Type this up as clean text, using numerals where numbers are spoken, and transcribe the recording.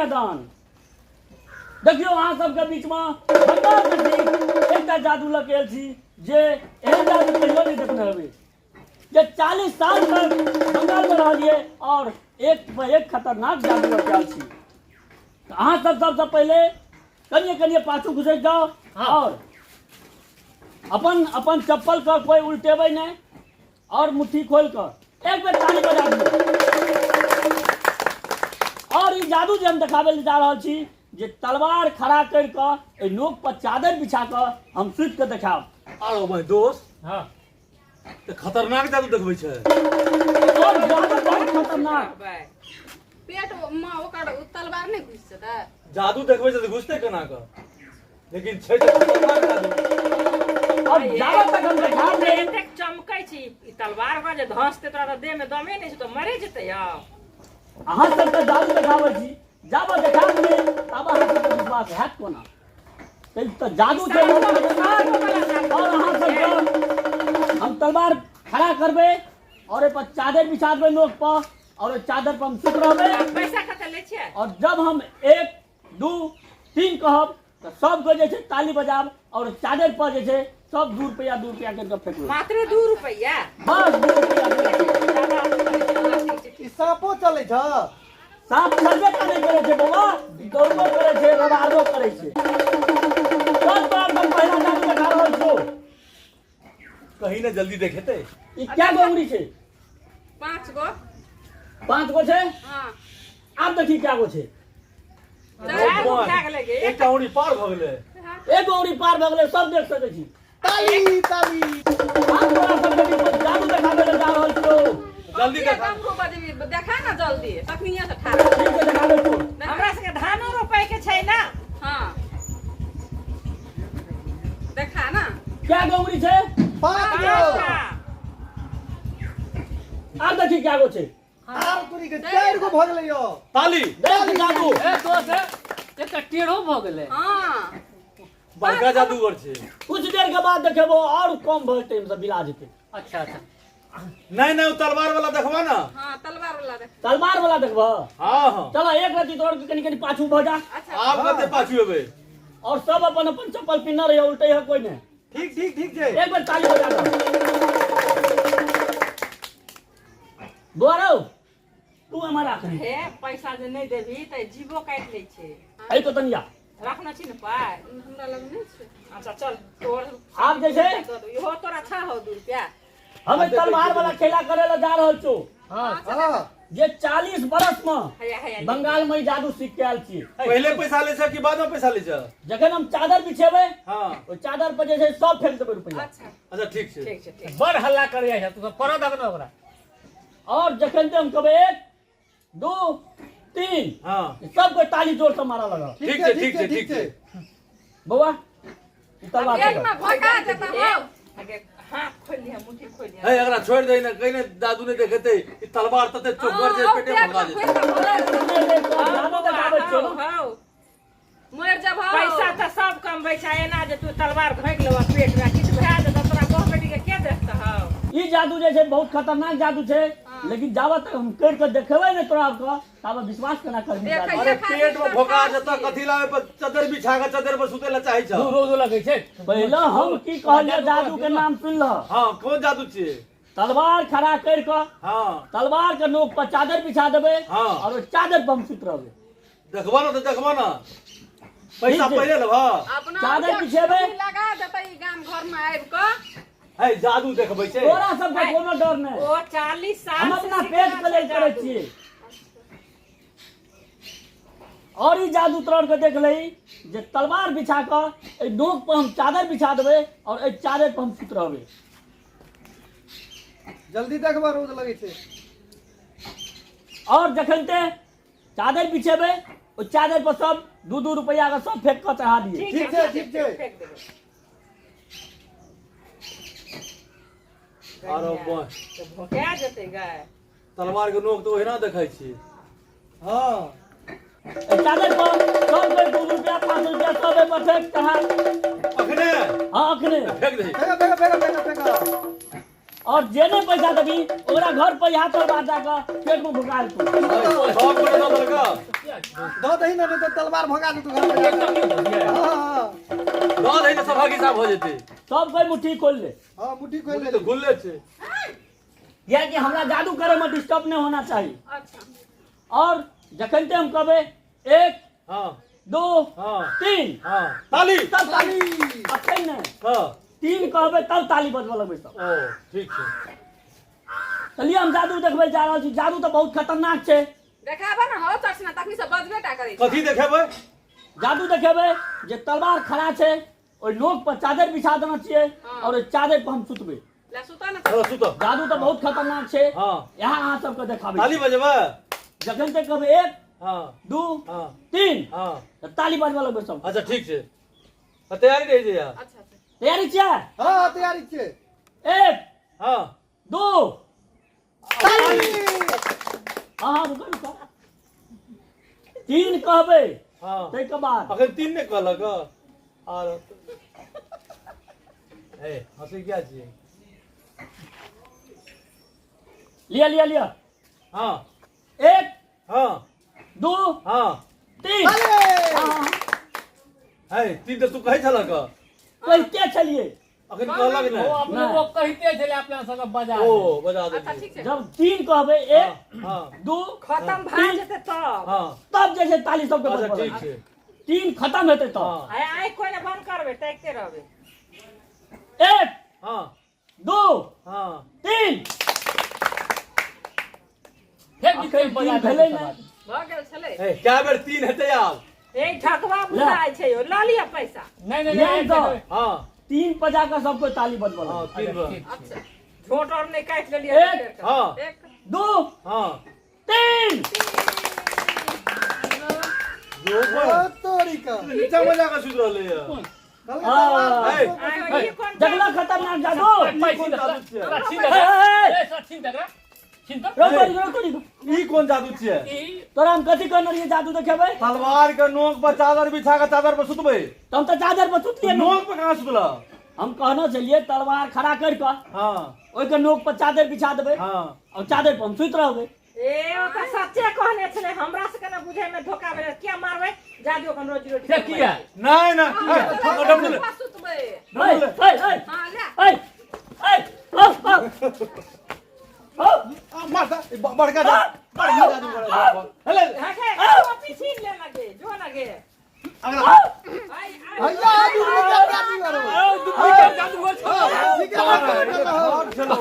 कन्यादान। देखियौ अहाँ सबके बीचमे बंगाल के ठीक एकटा जादू लऽ के आयल छी जे एहन जादू कहियो नहि देखने हेबै, जे 40 साल तक बंगालमे रहलियै और एक पर एक खतरनाक जादू लऽ के आयल छी। तऽ अहाँ सब सबसँ पहिले कनिए कनिए पाछू घुसैत जाउ और अपन अपन चप्पल के कोई उल्टेबै नहि और मुट्ठी खोल कऽ एक बेर ताली बजा दियौ। और ई जादू जे हम देखाबै लए जा रहल छी जे तलवार खड़ा करि कऽ एहि नोक पर चादर बिछा कऽ हम सुति कऽ देखायब। आरो भाई दोस्त, हाँ। तऽ खतरनाक जादू देखबै छै। और जादू बहुत खतरनाक। पेट मे ओकर तलवार नहि घुसि जेतै? जादू देखबै छै तऽ घुसतै केना कऽ, लेकिन छै तऽ खतरनाक जादू। और जाबे तक हम देखायब नहि। एतेक चमकै छी ई तलवार ओकरा जे धसतै तोरा तऽ देह मे दमे नहि छै तऽ मरे जेतै यौ। अहाँ सबके जादू देखाबै छी, जाबे देखायब नहि ताबे अहाँ सबके विश्वास हैत कोना? तऽ जादू छै बहुत खतरनाक। और अहाँ सबके हम तलवार खड़ा करबै और एहि पर चादर बिछा देबै नोक पर और ओहि चादर पर हम सुत रहबै। पैसा कते लै छियै? और जब हम 1 2 3 कहब तऽ सबके जे छै ताली बजाब और चादर पर जे छै सब 2 रुपया 2 रुपया करि कऽ फेकबै। मात्र 2 रुपया? बस 2 रुपया, 2 रुपया। ई साँपो चलै छ? साँप चलबे टा नहि करै छै बौआ, दौड़बो करै छै, रबारबो करै छै। चल तोरा हम पहिला जादू देखा रहल छौ। कहीं ना जल्दी देखेते। ई क्या गो उंगली छै? 5 गो। 5 गो छै? हाँ। आब देखी क्या गो छै। चारि गो भए गेलै गे। एकटा उंगली पार भऽ गेलै। एगो उंगली पार भऽ गेलै, सब देख सकै छी। ताली ताली। आब तोरा सबके बीच में जादू देखाबै लए जा रहल छौ। जल्दी देखा। डमरू बजबी, देखा ना जल्दी, तखनिये से ठाढ़। ठीक छै, देखाबै छौ। हमरा सबके धानो रोपै के छै ना। हाँ। देखा ना। क्या गो उंगली छै? 5 गो। पाँचटा। आब देखी क्या गो छै। आर तोरी के 4 गो भऽ गेलै यौ। ताली। देख जादू। ए दोस्त, एकटा टेढ़ो भऽ गेलै। हाँ। बड़का जादूगर छै। कुछ देर के बाद देखेबो और कम भऽ जेतै, मतलब बिला जेतै। अच्छा अच्छा। नहीं नहीं, वो तलवार वाला देखबा ना। हाँ, तलवार वाला देख। तलवार वाला देखबा? हाँ हाँ। चलो एक रत्ती तोड़ के कनी कनी पाछू भऽ जा। अच्छा। आप कते पाछू हेबै? और सब अपन अपन चप्पल पिन्हने रहियो, उल्टे है कोई नहीं। ठीक ठीक ठीक छै। एक बेर ताली बजा दो। बुआ रौ, तू हमर राख। हे पैसा जे नहि देबही तऽ जीवो काटि लै छै। एहि को तनिया रखने छी ने पाइ? हमरा लग नहि छै। अच्छा चल तोर आब जे छै इहो तोरा अच्छा हो 2 रुपया। हम एहि तलवार वाला खेला करे ला जा रहल छौ। हाँ। हाँ। जे 40 बरस में हैया, हैया, बंगाल में जादू सीख के आयल छी। पहले पैसा ले छ कि बाद में पैसा ले छ? जखन हम चादर बिछेबै, हाँ। ओहि चादर पर जे छै सब फेंक देबै रुपया। अच्छा। अच्छा ठीक छै। ठीक छै, ठीक। बड़ हल्ला करे छै, तू सब पड़ऽ दब ने ओकरा। और जखन ते हम कहबै 1 2 3, हाँ। सब कोई ताली जोर से मारा लगा। ठीक छै, ठीक छै, ठीक छै। बौआ, ई तलवार पेट पकड़। में भगा जेता हौ। आगे हाथ खोलि लिहे, मुट्ठी खोलि लिहे। हे एकरा छोड़ दे ना, कहीं ने दादू ने देखेते ई तलवार तते चोकर जे हाँ, पेटे पेट भगा में जेते। खोलि कऽ भगा जेतै। जादू देखाबै छियौ ने। हौ, मरि जेबहो। पैसा तऽ सब कमबै छै, एना जे तू तलवार घोंकि लेबह पेट में, किछु भए जेतौ तोरा बहु बेटी के के देखतौ हौ? ई जादू जे छै बहुत खतरनाक जादू छै, लेकिन जाबत तक हम करि कऽ देखेबै ने तोरा आरके ताबे विश्वास केना करबी? देखै अरे पेट में भोका जेतौ, कथी लावे पर चदर बिछा के चदर पर सुते ला चाहै छौ। दू रोज लगै छै। पहिले हम की कहलियै जादू के नाम सुन लह। हाँ, कोन जादू छियै? तलवार खड़ा करि कऽ, हाँ। तलवार के नोक पर चादर बिछा देबै, हाँ। और ओहि चादर पर हम सुति रहबै। देखबा ना तऽ देखबा ना, पैसा ठीक छै। पहिले लेबह। अपना चादर ओते बिछेबै? लगा देतै ई गाम घर में आबि कऽ। है जादू देखबै छै। तोरा सबके कोनो डर नहि। ओ 40 साल हम से अपना सिखने पेट के लेल छै करै जादू। छियै। और ई जादू तोरा के देख लही जे तलवार बिछा कऽ एहि नोक पर हम चादर बिछा देबै और एहि चादर पर हम सुति रहबै। जल्दी देखबा, रोज लगै छै। और जखन ते चादर बिछेबै ओहि चादर पर सब 2-2 रुपया के सब फेंक कऽ चढ़ा दियै। ठीक छै, ठीक छै। फेंक देबै। आरो बस। तऽ भोका जेतै गाय। तलवार के नोक तऽ ओहिना देखै छी। हाँ। एहि चादर पर सब कोइ 2 रुपया 5 रुपया सब एहि पर फेंक चढ़ा। अखने? हाँ, अखने। फेंक दही। फेंका फेंका फेंका फेंका फेंका। और जे नहि पैसा देबी ओकरा घर पर यहाँ तलवार जाकऽ पेट में भुका देतौ। सब गोटे दऽ देलक। दऽ दही ने, नहि तऽ तलवार भगा देतौ घर पर जाके। हाँ हाँ दऽ दही तऽ सभक हिसाब हो जेतै। सब कोई मुट्ठी खोल ले। हाँ, मुट्ठी खोलि मुट्ठी ले। तऽ गुल्ले छै। कियाकि हमरा जादू करे में डिस्टर्ब नहीं होना चाहिए। अच्छा। और जखन ते हम कहबे 1 हाँ 2 हाँ 3 हाँ ताली तब ताली। अखन नहीं। हाँ 3 कहबे तब ताली बजबऽ लगबै सब। ओ ठीक छै। चलिए हम जादू देखबै जा रहल छी। जादू तऽ बहुत खतरनाक छै। देखाबऽ ने हौ चर्चना, तखनी से बजबे टा करै छै। कथी देखेबै? जादू देखेबै जे तलवार खड़ा छै, ओहि नोक पर चादर बिछा देने छियै और ओहि चादर पर हम सुतबै। ले सुतऽ ने। चलो सुतऽ। जादू तऽ बहुत खतरनाक छै। हाँ यहाँ अहाँ सबके देखाबै। ताली बजेबै? जखन तक कहबै 1 हाँ 2 हाँ 3 हाँ तऽ ताली बजबऽ लगबै सब। अच्छा ठीक छै। तैयारी रहै छै यार। अच्छा अच्छा। तैयारी छियै? हाँ तैयारी छियै। 1 हाँ 2 ताली। हाँ हाँ रुको रुको। 3 कहबै हाँ ताहिके बाद। अखन 3 नहि कहलक। आर ए हँसी किया छियै? लिअ लिअ लिअ। हाँ 1 हाँ 2 हाँ 3 ताली। है 3 तऽ तू कहै छलक। कहिते छलियै। अखन कहलक नहि। ओ अपने वो कहिते छलै अपना सबके बजा। ओ बजा अच्छा देलियै। ठीक छै। जब 3 कहबै 1 हाँ 2 खत्म भए जेतै तब। हाँ तब जे छै ताली सबके अच्छा बजबऽ ठीक लगतै। छै। 3 खत्म हेतै तब। हाँ आइ आँखि कोइ ने बंद करबै, ताकिते रहबै। 1 हाँ 2 हाँ 3 फेर अखन बीचमे बजा 3 भेलै देलकै नहि। भऽ गेल छलै। ए कए बेर 3 हेतै आब? ए ठकवा बुझाइ छै यौ, लऽ लिअ पैसा। नहि नहि लिअ नहि तऽ। हाँ 3 बजा कऽ सबको ताली बजबऽ हाँ लगतै। 3 बेर। अच्छा। झोंट और नहि काटि लेलियै। 1 हाँ 1 2 हाँ 3 जो ओ तोरी का। नीचा में जाके सुति रहलै ये। हाँ। ए आइ ई कोन देखलक खतरनाक जादू। ई कोन जादू छियै? छीन ए, ए, ए, छीन तकरा छीन तऽ। रौ तोरी, रौ तोरी। ई कोन जादू छियै? तोरा हम कथी कहने रहियै जादू देखेबै? तलवार के नोक पर चादर बिछा के चादर पर सुतबै। तऽ हम तऽ चादर पर सुतलियै। नोक पर कहाँ सुतल? हम कहने छलियै तलवार खड़ा करि कऽ हाँ ओहिके नोक पर चादर बिछा देबै हाँ और चादर पर हम सुति रहबै। ए ओ तऽ सच्चे कहने छलै, हमरा सबके ने बुझै में धोखा भेलै। किया मारबै जादू अपन रोजी रोटी से किया? नहि नहि डबल सुतबै। ए, ए, ए, हाँ ले। ए, ए, हौ, हौ। हौ। मार दे, बड़का जादू, बड़का जादू करे। हेले हे कॉपी छीन ले लगे जो लगे। अगला आई आई भैया डुप्लीकेट जादू करो। डुप्लीकेट जादू होइ छै। हाँ, ठीक है, छलो।